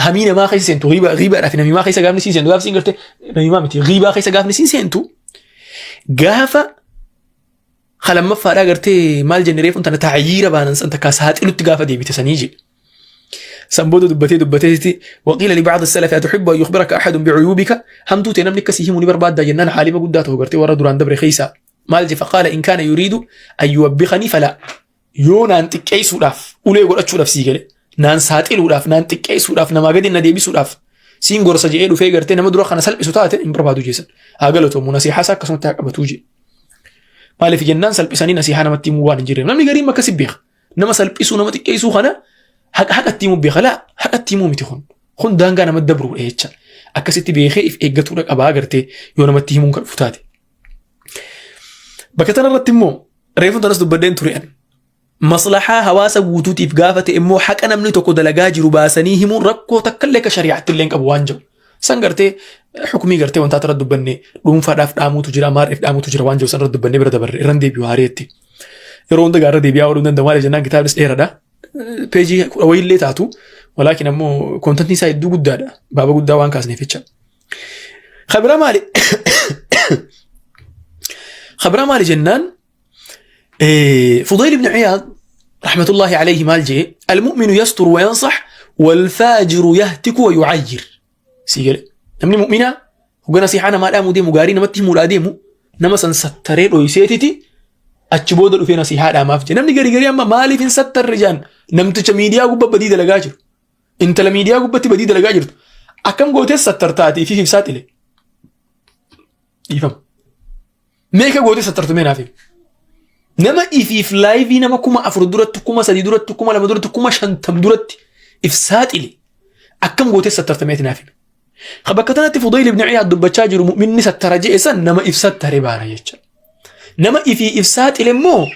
hamii namaa keessa seentu ghiibaadhaa fi namimaa keessa gaafni isiin seentu gaafni isiin gartee namimaa miti ghiibaa keessa gaafni isiin seentu gaafa lamaffaadhaa gartee maal jenne reefuun tana taayyiira baanan san takkaa saaxilutti gaafa deebite sanii jedhe. San booda dubbatee dubbateeti waqiila li ba'd as-salafi atuhibbu an yukhbiraka ahadun bi'uyubika hamtuu ta'e namni akkasii himuu ni barbaadda jennaan haalima guddaa ta'u gartee warra duraan dabre keessaa maal je faqaala in kaana yuriidu an yuwabbikanii falaa yoo naan xiqqeessuudhaaf ulee godhachuudhaaf sii gale naan saaxiluudhaaf naan xiqqeessuudhaaf namaa gadi na deebisuudhaaf siin gorsa je'ee dhufee gartee nama dura kana salphisu taate hin barbaadu jeessan haa galatoomu nasiihaa isaa akkasumatti haa qabatuu jee maaliif jennaan salphisanii nasiihaa namatti himuu waan hin jirreef namni gariin akkasi beeka nama salphisuu nama xiqqeessuu kana haqa haqatti himuu beeka laa haqatti himuu miti kun kun daangaa nama dabruudha jecha akkasitti beekee if eeggatuudha qabaa gartee yoo namatti himuun kan dhufu taate. Bakka tanarratti immoo reefuun tanas dubbadheen ture ani. Maslahaa hawaasa guutuutiif gaafa ta'e immoo haqa namni tokko dalagaa jiru baasanii himuun rakkoo takka illee akka shari'aatti illee hin qabu waan jiru. San gartee hukumii gartee wantaa irratti dubbanne dhuunfaadhaaf dhaamuutu jira maarreef dhaamuutu jira waan jiru san irratti dubbannee bira dabarre irran deebi'u haareetti. Yeroo hunda gaarra deebi'aa ooluu hin danda'u maaliif jennaan kitaabnis dheeradha. Peejii kudha wayiillee taatu walaakin ammoo koontantiin isaa hedduu guddaadha. Baaba guddaa waan kaasneef jecha. Kabira maali? Kabira maali jennaan Fudayl ibn Iyaad rahmatullahi alayhi maal jee almu'minu yasturu wa yansax walfaajiru yahtiku wa yucayyir. Sii gale. Namni mu'minaa hoga nasiihaa namaa dhaamuu deemu gaarii namatti himuudhaa deemu nama san sattaree dhoyseetiti achi booda dhufee nasiihaa dhaamaaf jee. Namni garii garii amma maaliif hin sattarre jaan namticha miidiyaa gubba badii dalagaa jiru. Intala miidiyaa gubbatti badii dalagaa jirtu. Akkam gootees sattartaatii fi ibsaa xile. Dhiifama. Meeqa gootee sattartu mee naaf himi. Nama ifiif laayivii nama 4000 duratti, 3000 duratti, 2000 duratti, 50,000 duratti if saaxile. Akkam gootee sattarta meeti naaf himi. Ka bakka tanatti Fudayl ibn Iyaad dubbachaa jiru mu'minni sattara je'e san nama if sattare baana jecha. Nama ifii if saaxile immoo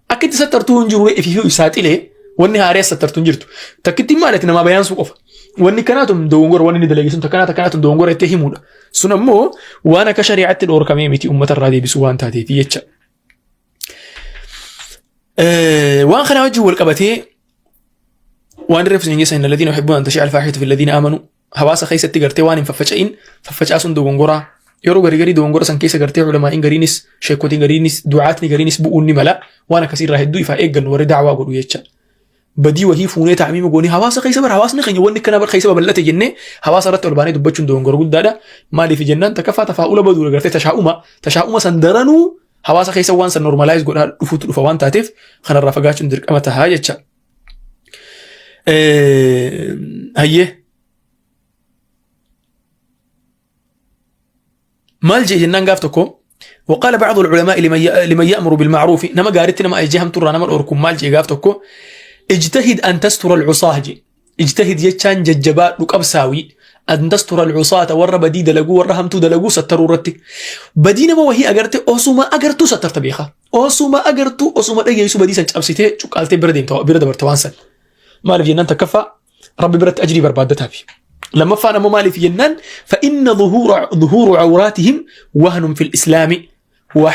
akka itti sattartuu hin jiru ifii if saaxile wanni haaree sattartu hin jirtu. Takkittiin maal ati namaa bayaansuu qofa. Wanni kanaatum dogongora wanni inni dalage sun takkanaa takkanaatu dogongora itti himuudha. Sun ammoo waan akka shari'aatti dhoorkamee miti uummata irraa deebisuu waan taateef jecha. Waan kanaa wajjin wal qabatee waan irra isin geessan alladhiina yuhibbuuna an tashi'a al-faahishatu fi alladhiina amanu hawaasa keessatti gartee waan hin faffaca'in faffacaasuun dogongoraa yeroo garii garii dogongora san keessa gartee ulamaa'iin gariinis sheekotiin gariinis du'aatni gariinis bu'uun ni mala waan akkasii irraa hedduu ifaa eeggannu warri da'waa godhu jecha. Badii wahii fuunee ta'amiima goonee hawaasa keessa bara hawaasni keenya wanni akkana bara keessa babal'ate jennee hawaasa irratti ol baanee dubbachuun dogongora guddaadha. Maaliif jennaan takkaffaa tafaa'ula baduudha gartee tashaa'uma tashaa'uma san daranuu hawaasa keessa waan san normalize godhaa dhufuutu dhufa waan taateef kanarraa fagaachuun dirqama tahaa jecha. Hayyee. Maal jee jennaan gaaf tokko وقال بعض العلماء لمن يأمر بالمعروف نما قارت نما أجهم ترى نما الأوركم مال جي قاف tokko اجتهد أن تستر العصاة جي اجتهد يتشان ججبا لقبساوي أن تستر العصاة ور بدي دلقو ور همتو دلقو ستروا رتي بدي نما وهي أجرت أوسما أجرتو سترت بيخا أوسما أجرتو أوسما دقيسو بدي سن أبسيتي شقالتي بردين برد برتوانسن maaliif jennaan takkaffaa rabbi biratti ajrii barbaaddataafi. Lammaffaan ammoo maaliif jennaan fa'inna dhuhuuru cawraatihim wahnun fil islaami wa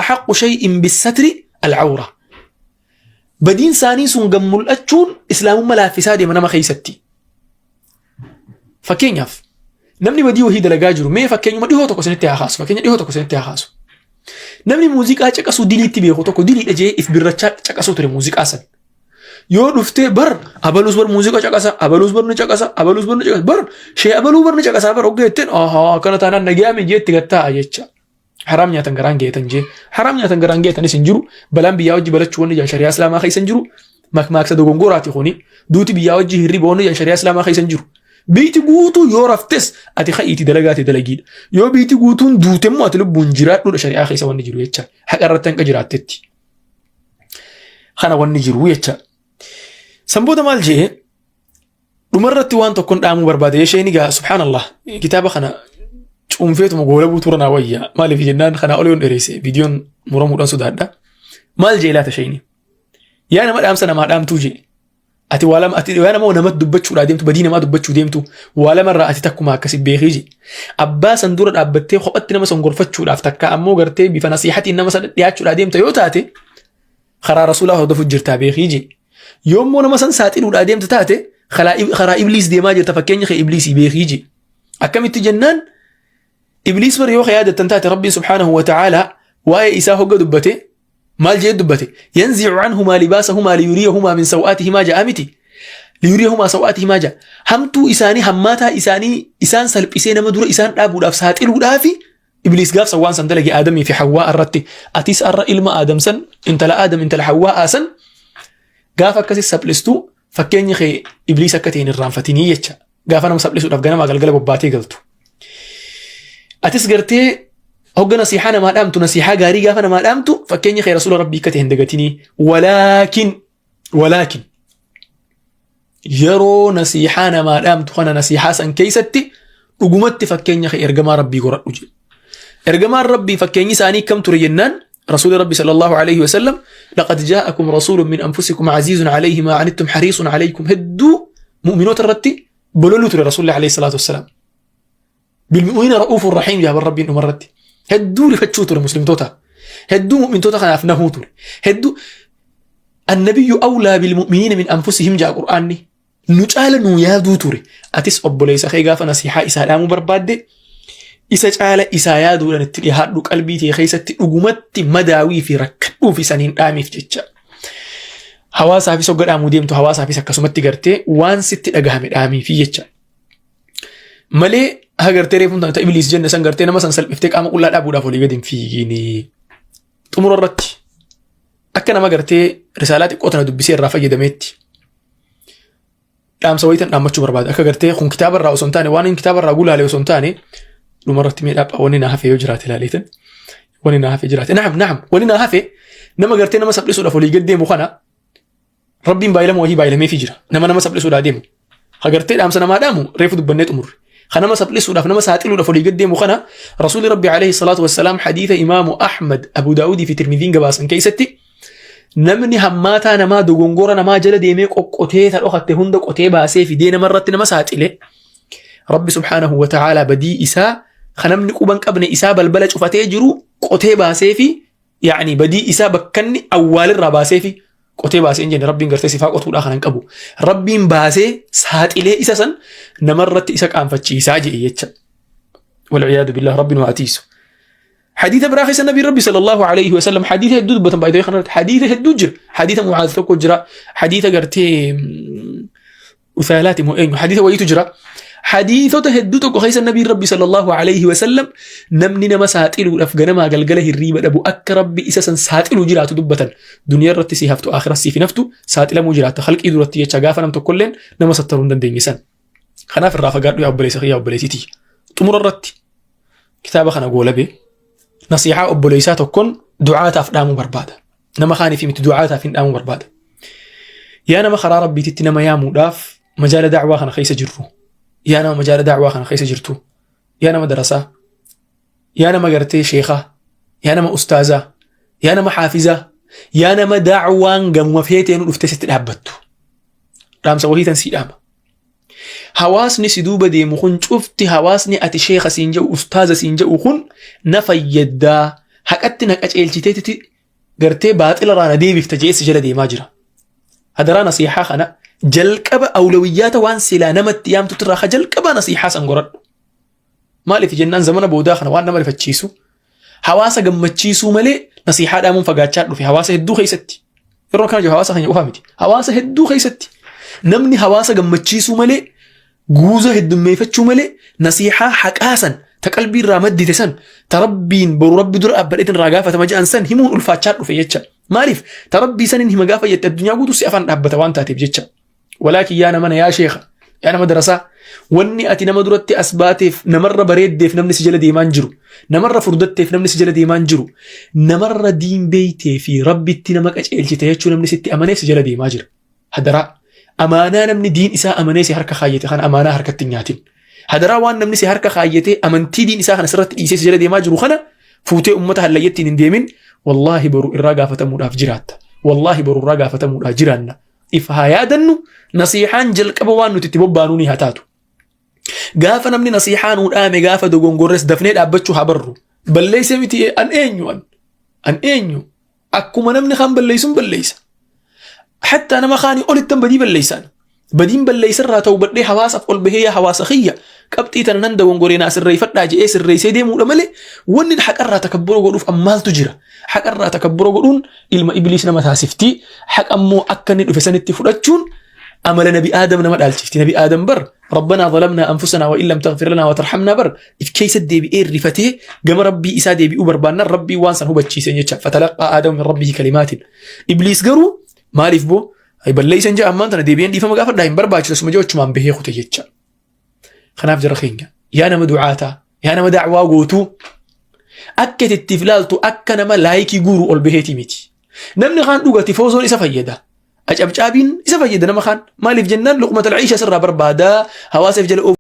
ahaqqu shay'in bissatri alcawra. Badiin isaanii sun gad mul'achuun islaamummaa laaffisaa deema nama keessatti. Fakkeenyaaf namni badii wahii dalagaa jiru mee fakkeenyuma dhihoo tokko isinitti haa kaasu fakkeenya dhihoo tokko isinitti haa kaasu. Namni muuziqaa caqasuu diliitti beeku tokko diliidha jee if birrachaa caqasuu ture muuziqaa san. Yoo dhuftee bar abaluus bar muuziqaa caqasa abaluus bar ni caqasa abaluus bar ni caqasa bar shee abaluu bar ni caqasaa bar oggee jetteen ahaa akkana taanaan nagaa mi jeetti gattaa'a jecha. Haraam nyaatan garaan geetan jee haraam nyaatan garaan geetanis hin jiru balaan biyyaa wajji balachuu wanni jaan shari'aa islaamaa keessa hin jiru makmaaksa dogongoraati kuni duuti biyyaa wajji hirriba wanni jaan shari'aa islaamaa keessa hin jiru. Biyti guutuu yoo raftes ati ka'iiti dalagaate dalagiidha. Yoo biyti guutuun duute immoo ati lubbuun jiraadhuudha shari'aa keessa wanni jiru jecha haqa irratti hanqa jiraattetti. Kana wanni jiru jecha. San booda maal jee dhumarratti waan tokkon dhaamuu barbaade isheen egaa subhaanallah kitaaba kana Cuunfeetuma goolabuu tura naa wayya. Maaliif jennaan kanaa ol yoon dheeresse viidiyoon muramuudhaan sodaadha. Maal jee laata shayni? Yaa nama dhaamsa namaa dhaamtuu jee. Ati waa lama ati yaa nama namatti dubbachuudhaa deemtu badii namaa dubbachuu deemtu waa lamarraa ati takkuma akkasi beekii jee. Abbaa san dura dhaabbattee kophatti nama san gorfachuudhaaf takka ammoo gartee bifa nasiihatiin nama san dhiyaachuudhaa deemta yoo taate karaa rasuulaa hordofu jirtaa beekii jee. Yoommoo nama san saaxiluudhaa deemta taate karaa ibliis deemaa jirta fakkeenya kee ibliisii beekii jee. Akkamitti jennaan ibliis bara yoo yaadattan taate Rabbiin subhaanahu wa ta'aalaa waa'ee isaa hogga dubbate maal jee dubbate? Yanzi'u anhumaa libaasahumaa liyuriyahumaa min saw'aatihimaa ja'a miti. Liyuriyahumaa saw'aatihimaa ja'a. Hamtuu isaanii hammaataa isaanii isaan salphisee nama dura isaan dhaabuudhaaf saaxiluudhaafi ibliis gaafsa waan san dalage Aadamii fi Hawwaa irratti. Atis arra ilma Aadam san intala Aadam intala Hawwaa san gaafa akkasi saphistu fakkeenyi kee ibliis akka ta'e hin irraanfatinii jecha. Gaafa nama saphisuudhaaf ganamaa galgala bobbaatee galtu. Atis gartee hogga nasiihaa namaa dhaamtu nasiihaa gaarii gaafa namaa dhaamtu fakkeenya kee rasuula rabbii akka ta'e hin dagatinii. Walaakin walaakin yeroo nasiihaa namaa dhaamtu kana nasiihaa san keessatti dhugumatti fakkeenya kee ergamaa rabbii goradhu jedhe. Ergamaan rabbii fakkeenyi isaanii kam ture jennaan rasuuli rabbi sallallahu alaihi wasallam laqad jaa'akum rasuulun min anfusikum aziizun alayhi maa anittum hariisun alaykum hedduu mu'minoota irratti bololuu ture rasuulli alayhi salaatu wassalaam. Bilmu'miniina ra'uufun rahiim jaaban rabbiin dhuma irratti. Hedduu rifachuu ture muslimtoota. Hedduu mu'mintoota kanaaf nahuu ture. Hedduu annabiyyu awlaa bilmu'miniina min anfusihim jaa qur'aanni. Nu caala nuu yaaduu ture. Atis obboleessa kee gaafa nasihaa isaa dhaamuu barbaadde isa caala isaa yaaduudhaan itti dhihaadhu qalbii tee keessatti dhugumatti madaawii fi rakkadhuuf isaniin dhaamiif jecha. Hawaasaafis hogga dhaamuu deemtu hawaasaafis akkasumatti gartee waan sitti dhagahame dhaamiifi jecha. Malee haa gartee reefuun tana ibliis jenne san gartee nama san salphiftee qaama qullaa dhaabuudhaaf olii gadi hin fiigiini. Xumura irratti akka nama gartee risaalaa xiqqoo tana dubbisee irraa fayyadameetti dhaamsa wayitan dhaammachuu barbaada. Akka gartee kun kitaaba irraa osoo hin taane waan inni kitaaba irraa gulaale osoo hin taane dhuma irratti mee dhaaphaa wanni naa hafe yoo jiraate ilaaleetan wanni naa hafe jiraate. Naam naam wanni naa hafe nama gartee nama salphisuudhaaf olii gad deemu kana Rabbiin baay'ilama wahii baay'ilameefii jira. Nama nama salphisuudhaa deemu. Ka gartee dhaamsa namaa dhaamu reefu dubbannee xumurre. Ka nama salphisuudhaaf nama saaxiluudhaaf olii gad deemu kana Rasuulli Rabbi alayhi salaatu wassalaam hadiisa Imaamu Ahmad Abu Daawudii fi Tirmidhiin gabaasan keessatti namni hammaataa namaa dogongora namaa jala deemee qoqqotee ta dhokatte hunda qotee baasee fidee namarratti nama saaxile Rabbi subhaanahu wa ta'aalaa badii isaa ka namni quban qabne isaa balbala cufatee jiru qotee baasee fi yaani badii isaa bakka inni awwaalirraa baasee fi qotee baasee hin jenne rabbiin gartee sifaa qotuudhaa kana hin qabu. Rabbiin baasee saaxilee isa san namarratti isa qaanfachiisaa jedhe jecha. Walciyaadu billah rabbiin waa atiisu. Hadiisa biraa keessa nabiin rabbi sallallahu alaihi wasallam hadiisa hedduu dubbatan baay'ee kanarratti hadiisa hedduu jira. Hadiisa Mucaaz tokko jira. Hadiisa gartee Uthaalaati moo eenyu hadiisa wayiitu jira. Hadiisota hedduu tokko keessa nabiin rabbi sallallahu alaihi wasallam namni nama saaxiluudhaaf ganamaa galgala hirriiba dhabu akka rabbi isa san saaxiluu jiraatu dubbatan. Duniyaa irratti si haftu akhiras siif hin haftu saaxilamuu jiraatta khalqii duratti jecha gaafa nam tokkolleen nama sattaruu hin dandeenye san. Kanaaf irraa fagaadhu yaa obboleessa kiyya obboleessitii. Xumura irratti kitaaba kana goolabe nasiihaa obboleessaa tokkoon du'aataaf dhaamuu barbaada. Nama kaaniif miti du'aataaf hin dhaamuu barbaada. Yaa nama karaa rabbiititti nama yaamuudhaaf majaala da'waa kana keessa jirru. Yaa nama majaala da'waa kana keessa jirtu. Yaa nama darasaa. Yaa nama gartee sheekaa. Yaa nama ustaazaa. Yaa nama haafizaa. Yaa nama da'waan gamuma feeteenu dhuftee sitti dhaabbattu. Dhaamsa wahiitan sii dhaama. Hawaasni si duuba deemu kun cufti hawaasni ati sheeka siin jedhu ustaaza siin jedhu kun na fayyaddaa haqatti na qaceelchiteetiti gartee baaxila irraa na deebifta jedhee si jala deemaa jira. Hadaraa nasiihaa kana jalqaba awlawiyyaata waan silaa namatti yaamtutti irraa ka jalqaba nasiihaa san goradhu. Maaliif jennaan zamana boodaa kana waan nama rifachiisu hawaasa gammachiisuu malee nasiihaa dhaamuun fagaachaa dhufe hawaasa hedduu keessatti. Yeroo kana jiru hawaasa keenya qofaa miti. Hawaasa hedduu keessatti namni hawaasa gammachiisuu malee guuza heddummeeffachuu malee nasiihaa haqaa san ta qalbii irraa maddite san ta rabbiin boru rabbi dura dhaabbadheetiin irraa gaafatama jedhan san himuun ulfaachaa dhufe jecha. Maaliif ta rabbii saniin hima gaafa jette addunyaa guutuu si afaan dhaabbata waan taateef jecha. Walaakin yaa namana yaa sheekha yaa nama darasaa wanni ati nama duratti as baateef namarra bareeddeef namni si jala deemaan jiru namarra furdatteef namni si jala deemaan jiru namarra diin beeytee fi rabbitti nama qaceelchite jechuu namni sitti amaneef si jala deemaa jira. Hadaraa amaanaa namni diin isaa amanee si harka kaayyate kana amaanaa harkatti hin nyaatin. Hadaraa waan namni si harka kaayyatee amantii diin isaa kana sirratti dhiisee si jala deemaa jiru kana fuutee ummata hallayyattiin hin deemin. Wallaahi boru irraa gaafatamuudhaaf jiraatta. Wallaahi boru irraa gaafatamuudhaaf jiraanna. If haa yaadannu, nasiihaan jalqaba waan nuti itti bobbaanuu ni haa taatu. Gaafa namni nasiihaa nuu dhaame, gaafa dogongorres dafnee dhaabbachuu haa barru. Balleessee miti, an eenyu an? An eenyu? Akkuma namni kaan balleessuun balleessa. Hattaa nama kaanii olittan badii balleessaan. Badiin balleessarraa ta'u badhee hawaasaaf ol bahee, yaa hawaasa kiyya, qabxii tana nan dogongoree, naa sirreeffadhaa jedhee sirreessee deemuudha malee, wanni haqarraa takabbura godhuuf ammaaltu jira. Haqarraa takabbura godhuun ilma ibliis nama taasifti. Haqa immoo akka inni dhufe sanitti fudhachuun amala Nabi Aadam nama dhaalchifti. Nabi Aadam bar ربنا ظلمنا أنفسنا وإن لم تغفر لنا وترحمنا, bar if keessa deebi'ee rifatee gama Rabbii isaa deebi'uu barbaannan Rabbii waan san hubachiise jecha. فتلقى آدم من ربه كلمات. Ibliis garuu maaliif boo balleessan jaa, ammaan tana deebi'een dhiifama gaafadhaa hin barbaachisu, asuma jechumaan bahee kute jecha. Kanaaf jara keenya, yaa nama du'aataa, yaa nama da'waa gootuu, akka ittiif ilaaltu akka nama like guuru ol baheetii miti. Namni kaan dhugati foozoon isa fayyada. Acabcaabiin isa fayyada nama kaan. Maaliif jennaan لقمة العيش sirraa barbaada, hawaasaaf jala.